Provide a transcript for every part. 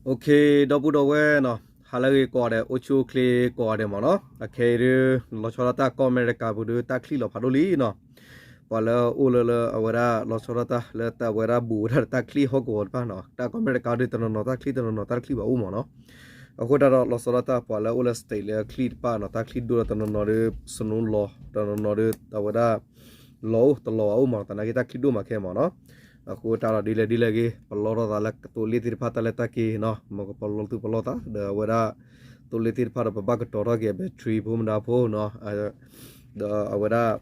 ဒီပုၢ်ဒီဝဲၢ်နီၤ, ဟါလၢအဂ့ၤကိးဂၤဒဲး, အိၣ်ဆူၣ်အိၣ်ချ့ကိးဂၤဒဲးမ့ၢ်နီၤ. အခဲအံၤဒုး လီၤဆီဒၣ်တၢ် ကီၢ်အမဲရကၤပူၤဒုး တၢ်ချံၣ်လီၤဖးဒိၣ်လံနီၤ. ပှၤလၢအအိၣ်လၢလၢအဝဲဒၣ်လီၤဆီဒၣ်တၢ်လၢတၢ်ဝဲဒၣ်ဘူးဝဲဒၣ်ဒီးတၢ်ချံၣ်ဟီၣ်ကဝီၤတဖၣ်နီၤ, တၢ်ကီၢ်အမဲရကၤဒုး တနီၤနီၤတၢ်ချံၣ် တနီၤနီၤတၢ်ချံၣ်ဘၣ်အိၣ်မ့ၢ်နီၤ. အဃိတၢ်ဒီးလီၤဆီဒၣ်တၢ် ပှၤလၢအအိၣ်လၢ state လၢအချံၣ်တဖၣ်နီၤ, တၢ်ချံၣ်ဒိၣ်ဒီးတနီၤနီၤဒုး စနိလီၤ, တနီၤနီၤဒုး အဝဲဒၣ် လီၤအိၣ်တလီၤဘၣ်အိၣ်မ့ၢ်နီၤ, သနာ်က့တၢ်ချံၣ်ဒိၣ်မးခဲမ့ၢ်နီၤ. အဃိတၢ်ဒီးဒ်လဲၣ်ဒ်လဲၣ်ဂ့ၤ ပလီထီၣ်သးလၢကသိးလ့ၣ်သ့ၣ်တဖၣ် တၢ်လဲၤတၢ်က့ၤနီၤ, မ့ၢ်ပလီၢ်သူၣ်ပလီၢ်သး ဒီးအဝဲဒၣ် သိးလ့ၣ်သ့ၣ်တဖၣ်ဒီး ပဘၣ်ကတီၤထီၣ်က့ၤ battery ဖိမတၤဖိနီၤ, ဒီးအဝဲဒၣ်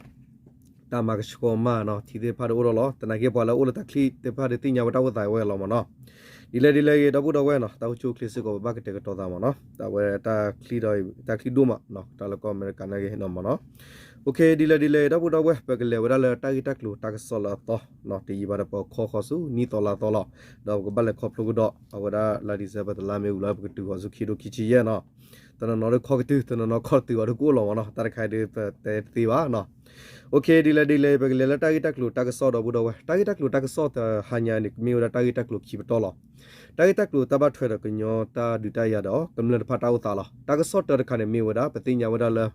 တၢ်မၤကဆှီမးနီၤ, ထံသ့ၣ်တဖၣ်ဒီးအိၣ်ထီၣ်လီၤ. သနာ်က့ပှၤလၢအအိၣ်လၢတၢ်ချံၣ်သ့ၣ်တဖၣ်ဒီး သ့ၣ်ညါဝဲတၢ်အိၣ်သးဝဲလီၤမ့ၢ်နီၤ. ဒ်လဲၣ်ဒ်လဲၣ်ဂ့ၤ ဒီပုၢ်ဒီဝဲၢ်နီၤ, တၢ်အိၣ်ဆူၣ်အိၣ်ချ့စ့ၢ်ကီး ပဘၣ်ကတဲာ်ကတီၤသးမ့ၢ်နီၤ, တၢ်ဝဲတၢ်ချံၣ်ဒီး တၢ်ချံၣ်ဒိၣ်မးနီၤ, တၢ်လၢကီၢ်အမဲရကၤနာ်က့နီၤမ့ၢ်နီၤ. အိၣ်ခ့ ဒ်လဲၣ်ဒ်လဲၣ် ဒီပုၢ်ဒီဝဲၢ် ပကလဲၤဝဲဒၣ်လၢတၢ်ဂ့ၢ်တၢ်ကျိၤတၢ်ကစီၣ်လၢအသီနီၤ, တယံာ်ဘၣ်ဒီးပခီဃီၤဆူနံၣ်သီလါသီလီၤ. ဒီးပကဘၣ်လဲၤခီဖျိကဒီး အဝဲဒၣ်လါ December တလါမ့ၢ်ဝံၤလီၤ ပကတုၤဃီၤဆူခံကထိခံဆံယဲၢ်နီၤ. တနီၤနီၤဒုးခီကတုၤ တနီၤနီၤခီတတုၤအီၤဒုးကအိၣ်လီၤမ့ၢ်နီၤ, တၢ်တခါအံၤဒုးပတဲတသ့ဘၣ်နီၤ. အိၣ်ခ့ ဒ်လဲၣ်ဒ်လဲၣ် ပကလဲၤလၢတၢ်ဂ့ၢ်တၢ်ကျိၤတၢ်ကစီၣ်ဒီပုၢ်ဒီဝဲၢ်, တၢ်ဂ့ၢ်တၢ်ကျိၤတၢ်ကစီၣ်တဟါညါန့ၣ် ကမ့ၢ်ဝဲဒၣ်တၢ်ဂ့ၢ်တၢ်ကျိၤခံပတီၢ်လီၤ. တၢ်ဂ့ၢ်တၢ်ကျိၤတၢ်ဘၣ်ထွဲဒီးကညီတၢ်ဒုးတၢ်ယၤဒီး ကမျၢၢ်တဖၣ်တၢ်အိၣ်သးလီၤ. တၢ်ကစီၣ်တၢတခါန့ၣ်မ့ၢ်ဝဲဒၣ် ပသ့ၣ်ညါဝဲဒၣ်လၢ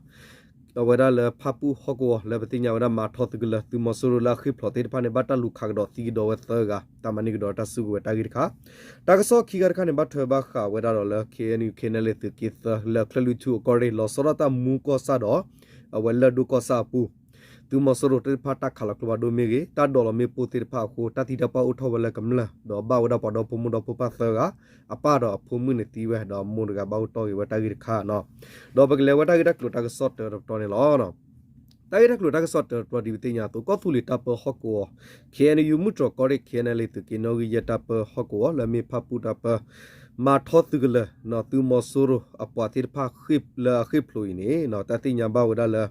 အဝဲဒၣ်လၢဖၣ်ပူၣ်ဟီၣ်ကဝီၤလၢပသ့ၣ်ညါဝဲဒၣ်မၤထီသုးကလၢၤ သုးမီၤစိရိၤလၢအဃ့ၢ်ဖျိးသ့ၣ်တဖၣ်န့ၣ် ဘၣ်တၢ်လူၤခးကဒီးသံကဒီးဝဲသၢဂၤ, တၢ်မၤန့ၢ်ကဒီးတၢ်စုကဝဲၤတၢ်ဂ့ၢ်တခါ. တၢ်ကစီၣ်ခံခါတခါန့ၣ် ဘၣ်ထွဲဘၣ်ဃးဝဲဒၣ်ဒီးလၢ KNU KNLA သုးက့သၢ လၢအချၢၣ်လွံၢ်ထူၣ်အကီၢ်ရ့ၣ် လီၤဆီဒၣ်တၢ်မူကီၢ်ဆၣ်ဒီး အဝဲလၢၢ်ဒိၣ်ကီၢ်ဆၣ်အပူၤ သုးမီၤစိရိၤသ့ၣ်တဖၣ်တၢ်ခးလီၤကျိဖးဒိၣ်မ့ၢ်ဂ့ၤ, တၢ်ဒိးလီၤမ့ၣ်ပိၢ်သ့ၣ်တဖၣ်အဃိ တၢ်သံတၢ်ပှၢ်အိၣ်ထီၣ်ဝဲလၢကမျၢၢ် ဒီးဘၣ်ဝဲဒၣ်ပှၤဒီဖိမိၢ်ဒီဖိပၢ်သၢဂၤ, အပၢ်ဒီးအဖိမုၣ်န့ၣ်သံဝဲ ဒီးအမိၢ်တဂၤဘၣ်အိၣ်တီၢ်ဂ့ၤဝဲတၢ်ဂ့ၢ်တခါနီၤ. ဒီးပကလဲၤဝဲတၢ်ဂ့ၢ်တၢ်ကျိၤတၢ်ကစီၣ်တၢတပတီၢ်န့ၣ်လီၤ. တၢ်ဂ့ၢ်တၢ်ကျိၤတၢ်ကစီၣ်တၢတပတီၢ်ဒ်ပသ့ၣ်ညါအသိး ကီၢ်သူလ့ၤတၢ်ပၢဟီၣ်ကဝီၤ KNU မုၢ်တြီၤကီၢ်ရ့ၣ် KNLA သုးက့နီၣ်ဂံၢ်ယဲၢ်တၢ်ပၢဟီၣ်ကဝီၤ လၢအမ့ၢ်ဖၣ်ပူၣ်တၢ်ပၢ မၤထီသုးကလၢၤ သုးမီၤစိရိၤအပှၤသ့ၣ်တဖၣ်လၢအဃ့ၢ်ဖျိးအံၤန့ၣ် တၢ်သ့ၣ်ညါဘၣ်ဝဲဒၣ်လၢ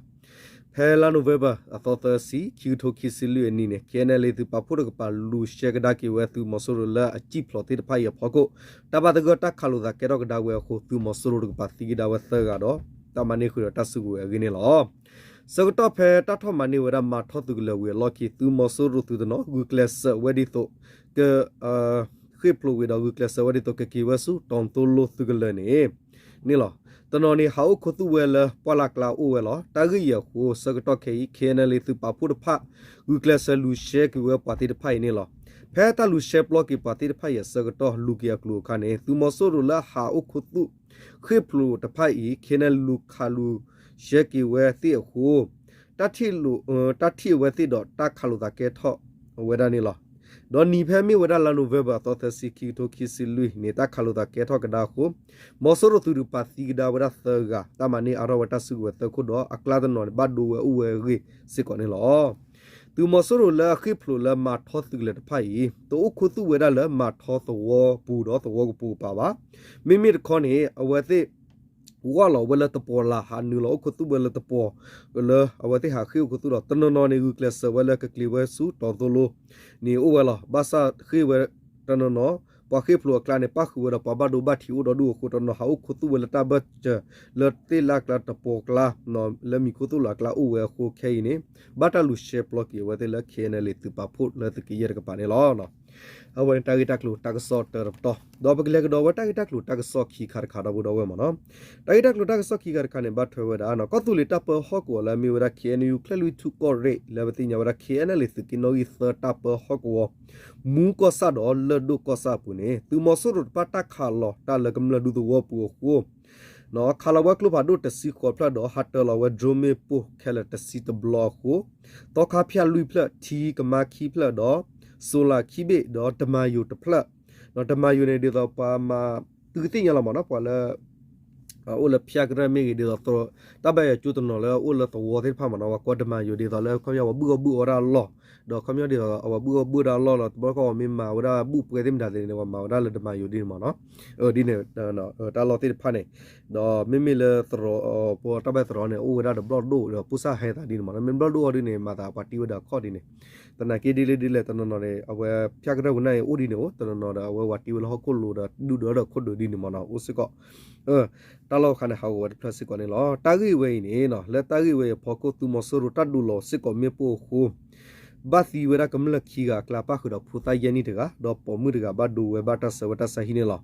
ဖဲလါ November အသီသၢဆံ ခံကထိခံဆံလွံၢ်အနံၤန့ၣ် KNLA သုးပာ်ဖှိၣ်တကပၤ လူၤရှဲကဒါက့ၤဝဲသုးမီၤစိရိၤလၢအဃ့ၢ်ဖျိးသ့ၣ်တဖၣ်အံၤအဖီခိၣ် တၢ်ဘၣ်သဂၢၢ်တၢ်ခးလိာ်သးကဲထီၣ်ကဒါဝဲအဃိ သုးမီၤစိရိၤတကပၤသံကဒါဝဲသၢဂၤဒီး တၢ်မၤန့ၢ်ဃုာ်ဒီးတၢ်စုကဝဲၤအဂ့ၢ်န့ၣ်လီၤ. ဆၢကတီၢ်ဖဲတၢ်ထီၣ်မၤန့ၢ်ဝဲဒၣ်မၤထီသုးကလၢၤဝံၤအလီၢ်ခံ သုးမီၤစိရိၤသုးတနီၤ ဂုာ်ကျဲးစၢးဝဲဒ်သိး က ဃ့ၢ်ဖျိးဝံၤဒီး ဂုာ်ကျဲးစၢးဝဲဒ်သိး ကက့ၤဝဲဆူတီၤသိလိသုးကလၢၤန့ၣ် န့ၣ်လီၤ. တနီၤန့ၣ် ဟးအိၣ်ခူသူၣ်ဝဲလၢပှၢ်လၢ်ကျါအိၣ်ဝဲလီၤ. တၢ်ဂ့ၢ်အံၤအဃိ ဆၢကတီၢ်ခဲအံၤ KNLA သုးပာ်ဖှိၣ်တဖၣ် ဂုာ်ကျဲးစၢးလူၤရှဲက့ၤဝဲပှၤသ့ၣ်တဖၣ်အံၤန့ၣ်လီၤ. ဖဲတၢ်လူၤရှဲပျီက့ၤပှၤသ့ၣ်တဖၣ်အံၤအဆၢကတီၢ် လူၤက့ၤအကျိၤအခါန့ၣ် သုးမီၤစိရိၤလၢဟးအိၣ်ခူသူၣ် ဃ့ၢ်ဖျိးတဖၣ်အံၤ KNLA လူၤခးလူၤရှဲက့ၤဝဲသ့ၣ်အဃိ တၢ်ထံၣ်လိာ် တၢ်ထံၣ်အဝဲသ့ၣ်ဒီးတၢ်ခးလိာ်သးကဲထီၣ်ဝဲဒၣ်န့ၣ်လီၤ. ဒီးနံၤဖဲမ့ၢ်ဝဲဒၣ်လါ November အသီသၢဆံ ခံကထိခံဆံလွံၢ်န့ၣ် တၢ်ခးလိာ်သးကဲထီၣ်ကဒါအဃိ မီၤစိရိၤသုးတကပၤသံကဒါဝဲဒၣ်သၢဂၤ, တၢ်မၤန့ၢ်အါထီၣ်ဝဲတၢ်စုကဝဲၤသၢခိၣ်ဒီး အကျါတနီၤန့ၣ် ဘၣ်ဒိဝဲအိၣ်ဝဲအဂ့ၢ်စ့ၢ်ကီးန့ၣ်လီၤ. သုးမီၤစိရိၤလၢအဃ့ၢ်ဖျိးလၢမၤထီသုးကလၢၤတဖၣ်အံၤ တအိၣ်ခူသူၣ်ဝဲဒၣ်လၢမၤထီသဝီပူၤဒီးသဝီကပူၤကပၤဘၣ်. မ့မ့ၢ်တခီန့ၣ် အဝဲသ့ၣ် ဝၢ်လီၤဝဲလၢတပီၤလၢ် ဟးနုာ်လီၤအိၣ်ခူသူၣ်ဝဲလၢတပီၤ လၢအဝဲသ့ၣ်ဟးဃ့ၢ်အိၣ်ခူသူၣ်ဒီး တနီၤနီၤန့ၣ် ဂုာ်ကျဲးစၢးဝဲလၢကက့ၤဝဲဆူတီၤသိလိန့ၣ်အိၣ်ဝဲလီၤ. ဘၣ်ဆၣ်ဃ့ၢ်ဝဲတနီၤနီၤ ပှၤဃ့ၢ်ဖျိးအကျါန့ၣ် ပၣ်ဃုာ်ဝဲဒီးပှၤဘၣ်ဒိဘၣ်ထံးအိၣ်ဒီဒူၣ်အဃိ တနီၤဟးအိၣ်ခူသူၣ်ဝဲလၢတၢ်ဘၢၣ်စၢၤ လၢသ့ၣ်လၢ်ကျါတပီၤကျါ လၢမံၤခူသူၣ်လၢ်အကျါအိၣ်ဝဲအဃိ ခဲအံၤန့ၣ် ဘၣ်တၢ်လူၤရှဲပျီက့ၤအဝဲသ့ၣ်လၢ KNLA သုးပာ်ဖှိၣ်လၢသုးက့ယဲၢ်တကပၤန့ၣ်လီၤ. အဝဲန့ၣ်တၢ်ဂ့ၢ်တၢ်ကျိၤတၢ်ကစီၣ်တၢတပတီၢ်, ဒီးပကလဲၤကဒီးဝဲတၢ်ဂ့ၢ်တၢ်ကျိၤတၢ်ကစီၣ်ခံခါတခါဒီပုၢ်ဒီဝဲၢ်မ့ၢ်နီၤ. တၢ်ဂ့ၢ်တၢ်ကျိၤတၢ်ကစီၣ်ခံခါတခါန့ၣ် ဘၣ်ထွဲဝဲဒၣ် ကီၢ်သူလ့ၤတၢ်ပၢဟီၣ်ကဝီၤလၢအမ့ၢ်ဝဲဒၣ် KNU ချဲၣ်လွံၢ်ထူၣ်ကီၢ်ရ့ၣ် လၢပသ့ၣ်ညါဝဲဒၣ် KNLA သုးက့နီၣ်ဂံၢ်သၢတၢ်ပၢဟီၣ်ကဝီၤ မူကီၢ်ဆၣ်ဒီးလၢၢ်ဒိၣ်ကီၢ်ဆၣ်အပူၤန့ၣ် သုးမီၤစိရိၤတဖၣ်တၢ်ခးလီၤတၢ်လၢကမျၢၢ်ဒူသဝီပူၤအဃိ ခးလီၤဝဲကျိဖးဒိၣ်တဆံဃိးဖျၢၣ်ဒီး ဟးတၢၤလီၤဝဲ drone မ့ၣ်ပိၢ်ခဲလၢာ်တဆံတဘျီအဃိ သီခါဖၠၣ်လွံၢ်ဖျၢၣ် ထံကမါခံဖျၢၣ်ဒီး solar ခံဘ့ၣ်ဒီးတမၤယိၤတဖျၢၣ်, တမၤယိၤန့ၣ်ဒ်သိးပှၤမၤ သုကသ့ၣ်ညါလီၤမ့ၢ်နီၤ ပှၤလၢ အိၣ်လၢဖၠၣ်ကရၢၢ်မ့ၢ်ဂ့ၤ ဒ်သိး တၢ်ဘၣ်ယွၤကၠိတနီၤလၢအိၣ်လၢသဝီသ့ၣ်တဖၣ်မ့ၢ်နီၤ ပှၤကိးတမၤယိၤဒ်သိးလၢ ခီပညီ ပှၤဘုၣ်အီၣ်ဘုၣ်အီတၢ်အလီၢ်, ဒီးခီပညီဒ်သိး အဝဲဘုၣ်အီၣ်ဘုၣ်တၢ်အလီၢ်လီၤ တဘျီတခီၣ်ပှၤမ့ၢ်မၤဝဲဒၣ်ဘူၣ်ပှဲၤသ့ၣ်မတၤသ့ၣ်န့ၣ် ပှၤမၤဝဲဒၣ်လၢတမၤယိၤဒ်န့ၣ်မ့ၢ်နီၤ, ဒ်န့ၣ် တၢ်လီၢ်သ့ၣ်တဖၣ်န့ၣ်, ဒီးမ့မ့ၢ်လၢသရိာ် ပတၢ်ဘၣ်သရိာ်န့ၣ် အိၣ်ဝဲဒၣ်ဒီးဘျီၣ်ဒိၣ်ဒီးပူၣ်စၢ်ဟဲသးဒ်န့ၣ်မ့ၢ်နီၤ မ့ၢ်ဘျီၣ်ဒိၣ်အီၤဒ်န့ၣ် မၤသးပှၤတံၢ်ဝဲဒီးအခီၣ်ဒ်န့ၣ်, သနာ်က့ဒ်လဲၣ်ဒ်လဲၣ်တနီၤနီၤန့ၣ် အဝဲဖၠၣ်ကရၢၢ်ပူၤန့ၣ်အိၣ်ဒ်န့ၣ်အိၣ် တနီၤနီၤဒီးအဝဲဝၤတံၢ်ဝဲလၢဟီၣ်ခိၣ်လိၤဒီးဒုၣ်ဒီးဒီးခိၣ်ဒုးဒ်န့ၣ်မ့ၢ်နီၤ အိၣ်စ့ၢ်ကီး တၢ်လီၢ်အခါန့ၣ် ဟးဂီၤဝဲတဖျၢၣ်စ့ၢ်ကီးန့ၣ်လီၤ. တၢ်ဂ့ၢ်ဝဲအံၤန့ၣ် လၢတၢ်ဂ့ၢ်ဝဲအံၤအဖီခိၣ် သုးမီၤစိရိၤတၢ်ဒုးလီၤစ့ၢ်ကီးမ့ၣ်ပိၢ်အဃိ ဘၣ်သံဝဲဒၣ်ကမျၢၢ်ခံဂၤအကျါ ပၣ်ဃုာ်ဒီးဖိသၣ်ယဲၢ်နံၣ်တဂၤ ဒီးပိာ်မုၣ်တဂၤဘၣ်ဒိဝဲဘၣ်တၢ်ဆၢဝဲတၢ်ဆၢဟံၣ်န့ၣ်လီၤ.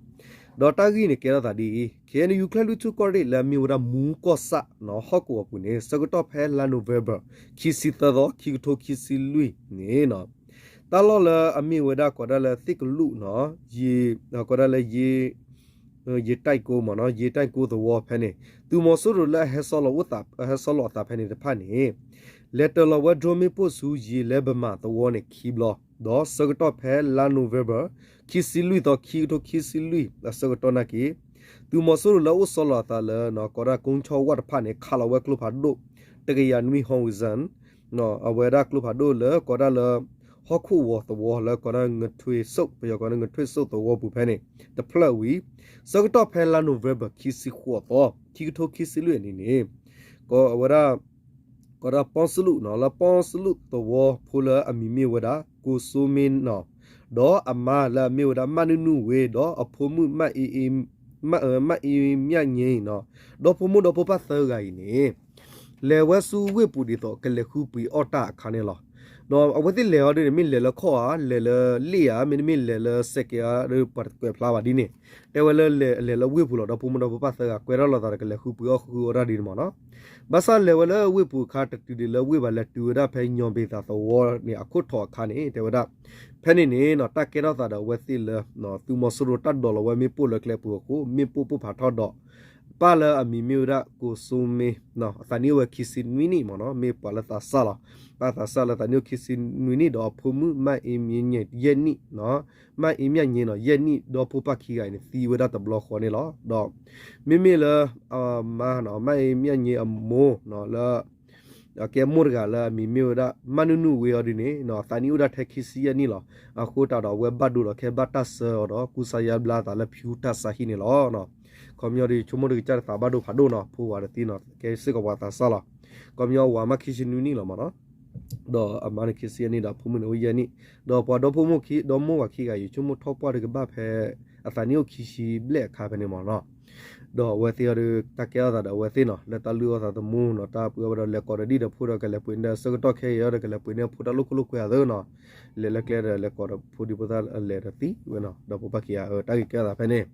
ဒီးတၢ်ဂ့ၢ်န့ၣ်ကဲထီၣ်သးဒ်အံၤ, ခ့ၣ်အဲၣ်ယူၣ် ကၠဲၣ်လွံၢ်ထူၣ်ကီၢ်ရ့ၣ်လၢအမ့ၢ်ဝဲဒၣ်မူကီၢ်ဆၣ်နီၤ ဟီၣ်ကဝီၤပူၤန့ၣ် ဆၢကတီၢ်ဖဲလါနိၣ်ဝ့ဘၢၣ် ခံဆံသၢသီ ခံကထိခံဆံလွံၢ်န့ၣ်နီၤ တၢ်လီၢ်လၢအမ့ၢ်ဝဲဒၣ်ကိးဒၣ်လၢသ့ၣ်ကလူးနီၤ ယ ကိးဒၣ်လၢယ ယတၢ်ကိမ့ၢ်နီၤ ယတၢ်ကိသဝီဖဲန့ၣ် သုးမီၤစိရိၤလၢအဟဲဆီလီၤအသးဖဲန့ၣ်တဖၣ်န့ၣ် လဲၤတၢၤလီၤဝဲ drone မ့ၣ်ပိၢ်ဆူယံာ်လဲၤဘၢမးသဝီန့ၣ်ခံဘျီ, ဒီးဆၢကတီၢ်ဖဲလါနိၣ်ဝ့ဘၢၣ် ခံဆံလွံၢ်သီ ခံကထိခံဆံလွံၢ်အဆၢကတီၢ်နာ်က့ သုးမီၤစိရိၤလၢအအိၣ်ဆီလီၤအသးလၢ ကိးဒၣ်ကိဆီဝၣ်တဖၣ်န့ၣ် ခးလီၤဝဲကျိဖးဒိၣ် တကယၤနွံ ဟီဝံစၣ် အဝဲဒၣ်ကျိဖးဒိၣ်လၢကိးဒၣ်လၢ ဟီၣ်ခိၣ်ဝီၤသဝီလၢကိးဒၣ်ငထွ့စိး ပယီၤကိးဒၣ်ငထွ့စိးသဝီပူၤဖဲန့ၣ် တဖျၢၣ်ဝံၤ ဆၢကတီၢ်ဖဲလါနိၣ်ဝ့ဘၢၣ် ခံဆံဃိးသီ ခံကထိခံဆံလွံၢ်အနံၤန့ၣ် ကဝဲဒၣ် ကိးဒၣ်ပီၣ်စလူးနီၤ လၢပီၣ်စလူးသဝီဖိလၢအမံၤမ့ၢ်ဝဲဒၣ် ကိၣ်စိမ့နီၤ ဒီးအမါလၢအမ့ၢ်ဝဲဒၣ် မၣ်နုၣ်နုၣ်ဝ့ ဒီးအဖိမုၣ် မၣ်အ့မၠၣ်ည့နီၤ ဒီဖိမိၢ်ဒီဖိပၢ်သၢဂၤအံၤန့ၣ် လဲၤဝဲဆူဝ့ၢ်ပူၤဒ်သိးကလဲၤဃုပှ့ၤအီၣ်တၢ်အခါန့ၣ်လီၤ. ဒီးအဝဲသ့ၣ်လဲၤအီၤဒ်န့ၣ် မ့ၢ်လဲၤလၢခီၣ်ဧါ လဲၤလၢလ့ၣ်ဧါ မ့တမ့ၢ်လဲၤလၢစဲးကဲးဧါ ဒီးပှၤတကွဲးဖျါဘၣ်ဒ်န့ၣ် တဲဝဲလၢလဲၤလၢဝ့ၢ်ပူၤလီၤ ဒီဖိမိၢ်ဒီဖိပၢ်သၢဂၤ ကွဲထီၣ်လိာ်သးဒီးကလဲၤဃုပှ့ၤအီၣ်ဃုအီၣ်တၢ်ဒ်န့ၣ်မ့ၢ်နီၤ. ဘၣ်ဆၣ်လဲၤဝဲလၢဝ့ၢ်ပူၤအခါ တတုၤဒံးလၢဝ့ၢ်ဘၣ် လဲၤတုၤဝဲဒၣ်ဖဲညီၣ်ဘ့ၣ်သးသဝီန့ၣ် အခိၣ်ထံးအခါန့ၣ် တဲဝဲဒၣ် ဖဲန့ၣ်န့ၣ်နီၤ တၢ်ကဲထီၣ်သးဒီးအဝဲသ့ၣ်လၢ သုးမီၤစိရိၤတၢ်ဒိးလီၤဝဲမ့ၣ်ပိၢ်လၢကျဲပူၤအဃိ မ့ၣ်ပိၢ်ပိၢ်ဖးထီၣ်ဒီး ပၢ်လၢအမံၤမ့ၢ်ဝဲဒၣ် ကိၣ်စိမ့ အသးနံၣ်အိၣ်ဝဲခံဆံနွံနံၣ်မ့ၢ်နီၤ မ့ၢ်ပှၤလၢသးစၢ်လီၤ. ပၢ်သးစၢ်လၢသးနံၣ်အိၣ်ခံဆံနွံနံၣ် ဒီးအဖိမုၣ် မၣ်အ့မၠၣ်ည့ ယဲၢ်နံၣ် မၣ်အ့မၠၣ်ည့နီၤ ယဲၢ်နံၣ် ဒီဖိပၢ်ခံဂၤအံၤန့ၣ် သံဝဲဒၣ်တဘျီဃီန့ၣ်လီၤ. ဒီး မ့မ့ၢ်လၢ အမါနီၤ မၣ်အ့မၠၣ်ည့အမိၢ်နီၤ လၢ ကဲမိၢ်တဂၤလၢအမံၤမ့ၢ်ဝဲဒၣ် မၣ်နုၣ်နုၣ်ဝ့အီၤဒ်န့ၣ်နီၤ အသးနံၣ်အိၣ်ဒၣ်ထဲခံဆံယဲၢ်နံၣ်လီၤ. အဃိသတးဒီးအဝဲဘၣ်ဒိဒီးခဲဘၣ်တၢ်ဆှၢအီၤဒီး ကူစါယါဘျါသးလၢဖၠူတၢ်ဆါဟံၣ်န့ၣ်လီၤ. ခီပညီဒီး ဆိကမိၣ်တကစၢ်တသးဘၣ်ဒိဖးဒိၣ်နီၤ ဖိဝၤတသံနီၤ ကဲစ့ၢ်ကီးပှၤသးစၢ်လီၤ. ခီပညီဝၤမးခံဆံနွံနံၣ်လီၤမ့ၢ်နီၤ ဒီးအမါန့ၣ်ခံဆံယဲၢ်နံၣ်ဒီး အဖိမုၣ်န့ၣ်အိၣ်ယဲၢ်နံၣ် ဒီးပှၤဒီဖိမိၢ်ခံ ဒီမိၢ်ဝၤခံဂၤအံၤ ဆိကမိၣ်ထီၣ်ပှၢ်ဒီးကဘၣ်ဖဲ အသးနံၣ်အိၣ်ခံဆံဘျဲၣ်အခါဖဲန့ၣ်မ့ၢ်နီၤ ဒီးအဝဲသ့ၣ်အီၤဒီး တၢ်ကဲထီၣ်သးဒီးအဝဲသ့ၣ်နီၤ လၢတၢ်လုၢ်အီၣ်သးသမူနီၤ တၢ်ပှ့ၤအီၣ်ဝဲဒီးလဲၤကိးဒီးဒံၣ်ဒီးဖိဒီးကလဲၤပှ့ၤန့ၢ်ဆၢကတီၢ်ခဲအံၤအီၤဒီးကလဲၤပှ့ၤန့ၢ်ဖိတၢ်လိၣ်ခိၣ်လိၣ်ကွဲအသးနီၤ လဲၤလၢကျဲဒီးလဲၤကိးဒီးဖိဒံဖိသၣ်အလဲၤဒီးသံဝဲနီၤ ဒီးဖိပၢ်ခံဂၤတၢ်ဂ့ၢ်ကဲထီၣ်သးဖဲန့ၣ်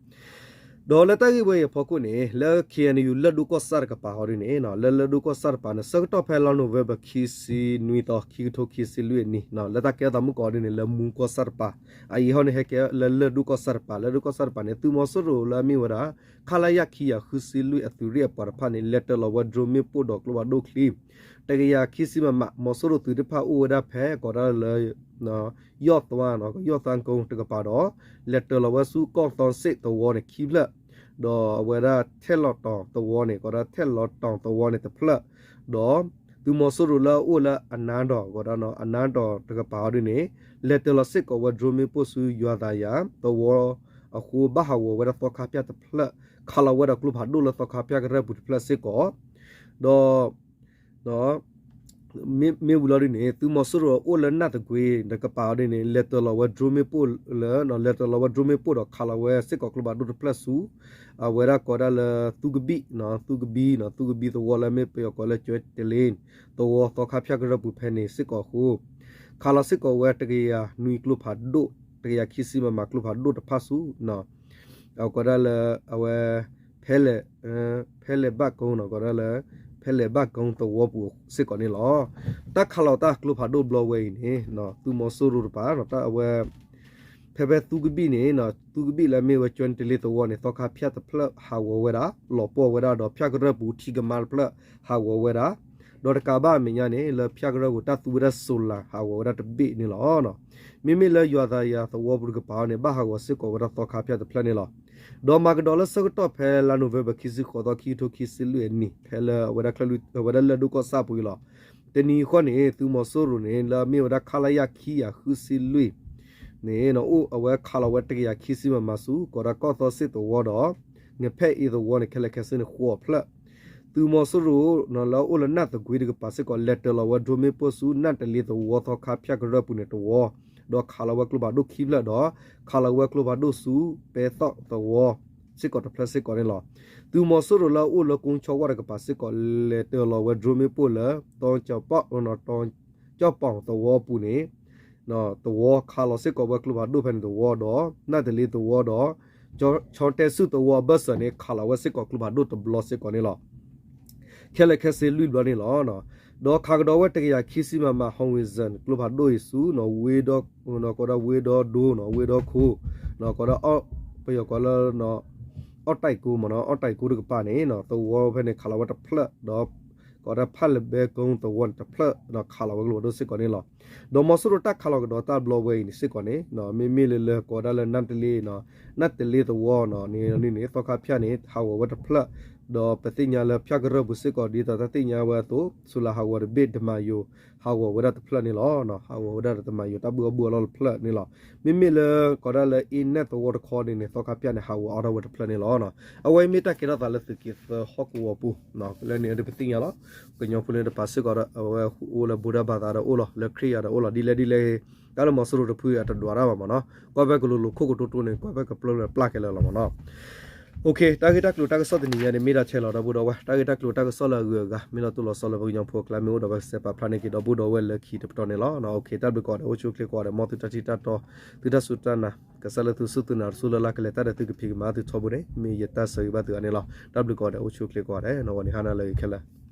ဒီးလၢတၢ်ဂ့ၢ်ဝဲအံၤအဖီခိၣ်န့ၣ် လၢ ခ့ၣ်အဲၣ်ယူၣ် လၢၢ်ဒိၣ်ကီၢ်ဆၣ်တကပၤအီၤဒ်န့ၣ် လၢလၢၢ်ဒိၣ်ကီၢ်ဆၣ်တကပၤန့ၣ် ဆၢကတီၢ်ဖဲလါနိၣ်ဝ့ဘၢၣ် ခံဆံနွံသီ ခံကထိခံဆံလွံၢ်အနံၤ လၢတၢ်ကဲထီၣ်သးမုၢ်ကီးဒ်န့ၣ် လၢမူကီၢ်ဆၣ်တကပၤ အအံၤဟီန့ၣ်ဟဲကဲလၢလၢၢ်ဒိၣ်ကီၢ်ဆၣ်တကပၤ လၢၢ်ဒိၣ်ကီၢ်ဆၣ်တကပၤန့ၣ် သုးမီၤစိရိၤလၢအမ့ၢ်ဝဲဒၣ် ခလရ ခံကယၤဃုဆံလွံၢ်အသုးရ့ၣ်အပှၤတဖၣ်န့ၣ် လဲၤတၢၤလီၤဝဲ drone မ့ၣ်ပိၢ်ဒီးကျိဖးဒိၣ်ချံ တကယၤခံဆံ မမ မီၤစိရိၤသုးသ့ၣ်တဖၣ်အိၣ်ဝဲဒၣ်ဖဲ ကိးဒၣ်လၢ ယီၣ်သွါ ယီၣ်သွါကိတကပၤဒီး လဲၤတၢၤလီၤဝဲဆူကီၢ်သီစ့ၣ်သဝီန့ၣ်ခံဖျၢၣ် ဒီးအဝဲဒၣ်ထဲလီၤတီၤသဝီန့ၣ် ကိးဒၣ်ထဲလီၤတီၤသဝီန့ၣ်တဖျၢၣ် ဒီးသုးမီၤစိရိၤလၢအအိၣ်လၢအနါဒီး ကိးဒၣ် အနါဒီးတကပၤအီၤဒ်န့ၣ် လဲၤတၢၤလီၤစ့ၢ်ကီးဝဲ drone မ့ၣ်ပိၢ်ဆူယွၤသးယၤသဝီအဃိ ဘၣ်ဟးဂီၤဝဲဒၣ်သီခါဖၠၣ်တဖျၢၣ် ခးလီၤဝဲဒီးကျိဖးဒိၣ်လၢသီခါဖၠၣ်ကရၢၢ်ပူၤတဖျၢၣ်စ့ၢ်ကီး ဒီး မ့ၢ်ဝံၤလီၤဒ်န့ၣ် သုးမီၤစိရိၤအိၣ်လၢနၢ်သကွ့တကပၤအီၤဒ်န့ၣ် လဲၤတၢၤလီၤဝဲ drone မ့ၣ်ပိၢ်လၢ လဲၤတၢၤလီၤဝဲ drone မ့ၣ်ပိၢ်ဒီးခးလီၤဝဲစ့ၢ်ကီးကျိဖးဒိၣ်တဖျၢၣ်ဆူ အဝဲဒၣ်ကိးဒၣ်လၢ သူကဘံၣ် သူကဘံၣ် သူကဘံၣ်သဝီလၢမ့ၢ်ပယီၤကိးလၢ ကၠဲတလ့ သဝီသီခါဖၠၣ်ကရၢၢ်ပူၤဖဲန့ၣ်စ့ၢ်ကီးအဃိ ခးလီၤစ့ၢ်ကီးဝဲတကယၤနွံကျိဖးဒိၣ် တကယၤခံဆံ မမ ကျိဖးဒိၣ်တဖၣ်ဆူ အကိးဒၣ်လၢ အဝဲ ဖဲလဲၣ် ဖဲလဲၣ်ဘၣ်ကိနီၤ ကိးဒၣ်လၢ ဖဲလဲၣ်ဘၣ်ကိသဝီပူၤစ့ၢ်ကီးန့ၣ်လီၤ. တၢ်ခးလီၤတၢ်ကျိဖးဒိၣ်ဘျီဝဲအံၤန့ၣ် သုးမီၤစိရိၤတကပၤ အဝဲ ဖဲဖဲသူကဘံၣ်န့ၣ် သူကဘံၣ်လၢမ့ၢ်ဝဲကၠဲတလ့သဝီန့ၣ် သီခါဖၠၣ်တဖျၢၣ်ဟးဂီၤဝဲဒၣ် လီၤပှီၢ်ဝဲဒၣ်ဒီးဖၠၣ်ကရၢၢ်ပူၤထံကမါတဖျၢၣ်ဟးဂီၤဝဲဒၣ် ဒီးတကးဘၣ်အမဲာ်ညါန့ၣ် လၢဖၠၣ်ကရၢၢ်ပူၤတၢ်သူဝဲဒၣ် solar ဟးဂီၤဝဲဒၣ်တဘ့ၣ်န့ၣ်လီၤ. မ့မ့ၢ်လၢယွၤသးယၤသဝီပူၤတကပၤန့ၣ် ဘၣ်ဟးဂီၤစ့ၢ်ကီးဝဲဒၣ်သီခါဖၠၣ်တဖျၢၣ်န့ၣ်လီၤ. ဒီးမၤကဒီးလၢဆၢကတီၢ်ဖဲလါနိၣ်ဝ့ဘၢၣ် ခံဆံဃိးသီ ခံကထိခံဆံလွံၢ်အနံၤ ဖဲလၢအဝဲဒၣ်လၢၢ်ဒိၣ်ကီၢ်ဆၣ်ပူၤအံၤလီၤ. တနံၤဃီန့ၣ် သုးမီၤစိရိၤန့ၣ် လၢအမ့ၢ်ဝဲဒၣ် ခလရ ခံကယၤဃုဆံလွံၢ်န့ၣ် အိၣ်အဝဲခးလီၤဝဲတကယၤခံဆံ မမ ဆူ ကိးဒၣ်ကီၢ်သီစ့ၣ်သဝီဒီး ငဖဲၣ်အ့သဝီန့ၣ် ခဲလၢာ်ခဲဆ့န့ၣ် ဃိးဖျၢၣ် သုးမီၤစိရိၤလၢအအိၣ်လၢနၢ်သကွ့တကပၤစ့ၢ်ကီး လဲၤတၢၤလီၤဝဲ drone မ့ၣ်ပိၢ်ဆူ နၢ်တလ့သဝီသီခါဖၠၣ်ကရၢၢ်ပူၤန့ၣ်တဝီ ဒီးခးလီၤဝဲကျိဖးဒိၣ်ခံဖျၢၣ်ဒီး ခးလီၤဝဲကျိဖးဒိၣ်ဆူပဲသီၣ်သဝီစ့ၢ်ကီးတဖျၢၣ်စ့ၢ်ကီးန့ၣ်လီၤ. သုးမီၤစိရိၤလၢအအိၣ်လၢကိဆီဝၣ်တကပၤစ့ၢ်ကီး လဲၤတၢၤလီၤဝဲ drone မ့ၣ်ပိၢ်လၢ တီကၠီၣ်ပီၣ် တီကၠီၣ်ပီၣ်သဝီပူၤန့ၣ် သဝီခးလီၤစ့ၢ်ကီးဝဲကျိဖးဒိၣ်ဖဲန့ၣ်တဝီဒီး နၢ်တလ့သဝီဒီး ဆီတဲစုသဝီအဘၢၣ်စၢၤန့ၣ် ခးလီၤဝဲစ့ၢ်ကီးကျိဖးဒိၣ်တဘျီစ့ၢ်ကီးန့ၣ်လီၤ. ခဲလၢာ်ခဲဆ့လွံၢ်ဘျီန့ၣ်လီၤ. ဒီးခးကဒီးဝဲတကယၤခံဆံ မမ Howitzers ကျိဖးဒိၣ်အံၤဆူ ဝ့ဒီ ကိးဒၣ်ဝ့ဒီဒိ ဝ့ဒီခိ ကိးဒၣ် ပယီၤကိးလၢ အီၣ်တၢ်အံၤကိမ့ၢ်နီၤ အီၣ်တၢ်အံၤကိတကပၤန့ၣ် သဝီဖဲန့ၣ်ခးလီၤဝဲတဖျၢၣ် ဒီး ကိးဒၣ်ဖးလဲၣ်ဘဲကိသဝီန့ၣ်တဖျၢၣ် ခးလီၤဝဲကျိဖးဒိၣ်စ့ၢ်ကီးန့ၣ်လီၤ. ဒီးမီၤစိရိၤတၢ်ခးလီၤကဒီးတၢ်ဘျီဝဲအံၤန့ၣ်စ့ၢ်ကီးန့ၣ် မ့မ့ၢ်လၢလၢကိးဒၣ်လၢ နၢ်တလ့ နၢ်တလ့သဝီန့ၣ် သီခါဖၠၣ်န့ၣ် ဟးဂီၤဝဲတဖျၢၣ် ဒီးပသ့ၣ်ညါလၢဖၠၣ်ကရၢၢ်ပူၤစ့ၢ်ကီး ဒ်သိးတၢ်သ့ၣ်ညါဝဲအသိး ဆူလၢဟးဂီၤတဘ့ၣ် ဒမၤယိၤ ဟးဂီၤဝဲဒၣ်တဖျၢၣ်န့ၣ်လီၤ. ဟးဂီၤဝဲဒၣ်တမၤယိၤ တၢ်ဘုၣ်အီၣ်ဘုၣ်အီလီၢ်တဖျၢၣ်န့ၣ်လီၤ. မ့မ့ၢ်လၢကိးဒၣ်လၢ အ့နဲၣ်သဝီတခီန့ၣ်န့ၣ် သီခါဖၠၣ်န့ၣ် ဟးဂီၤအီၣ်ထီၣ်ဝဲတဖျၢၣ်န့ၣ်လီၤ. အဝဲအံၤမ့ၢ်တၢ်ကဲထီၣ်သးလၢသုးက့သၢဟီၣ်ကဝီၤပူၤ လၢန့ၣ်ဒ်ပသ့ၣ်ညါလီၤ. ကညီဖိလၢတပၤစ့ၢ်ကီးဒီး အဝဲအိၣ်လၢ ဗုဒ္ဓဘာသာ ဒီးအိၣ်လီၤ လၢခရံာ်ယၤဒီးအိၣ်လီၤ ဒ်လဲၣ်ဒ်လဲၣ် တၢ်လၢမီၤစိရိၤတဖုအတဒွးတၢ်ဘၣ်မ့ၢ်နီၤ ကွၢ်ဖဲကလိၤလိၤခိၣ်ကတိၤတိၤန့ၣ် ကွၢ်ဖဲကပျၢ်လၢပျၢ်ခဲလၢာ်လီၤမ့ၢ်နီၤ. တၢ်ဂ့ၢ်တၢ်ကျိၤတၢ်ကစီၣ်တနံၤညါန့ၣ် မ့ၢ်ဒၣ်ထဲလီၤ ဒီပုၢ်ဒီဝဲၢ် တၢ်ဂ့ၢ်တၢ်ကျိၤတၢ်ကစီၣ်လၢအဂုၤအဂၤ မ့ၢ်လီၤတိၢ်လီၤဆီလၢပကညီဖိအကျါ မ့ၢ်အိၣ်ဒီးဝဲကစဲးပာ်ဖျါန့ၢ်က့ၤ ဒီပုၢ်ဒီဝဲၢ်လၢခံတပတီၢ်န့ၣ်လီၤ. တၢ်ဘျုးကိးဂၤဒဲး အိၣ်ဆူၣ်အိၣ်ချ့ကိးဂၤဒဲး မ်သုတၢ်ထံၣ်တၢ်တီ သုတၢ်စူၢ်တၢ်နာ် ကစၢ်လၢသုစူၢ်သုနာ်တစူၢ်လၢ်လၢ်ကလဲၤတၢ်ဒီးသုကဖံးကမၤသုထီဘိန့ၣ် မ့ၢ်ယတၢ်ဆၢဂ့ၤဘၣ်သုဂၤန့ၣ်လီၤ. တၢ်ဘျုးကိးဂၤဒဲး အိၣ်ဆူၣ်အိၣ်ချ့ကိးဂၤဒဲး နီၢ်ဝဲန့ၣ်ဟါနၤလၢအဂ့ၤခဲလၢာ်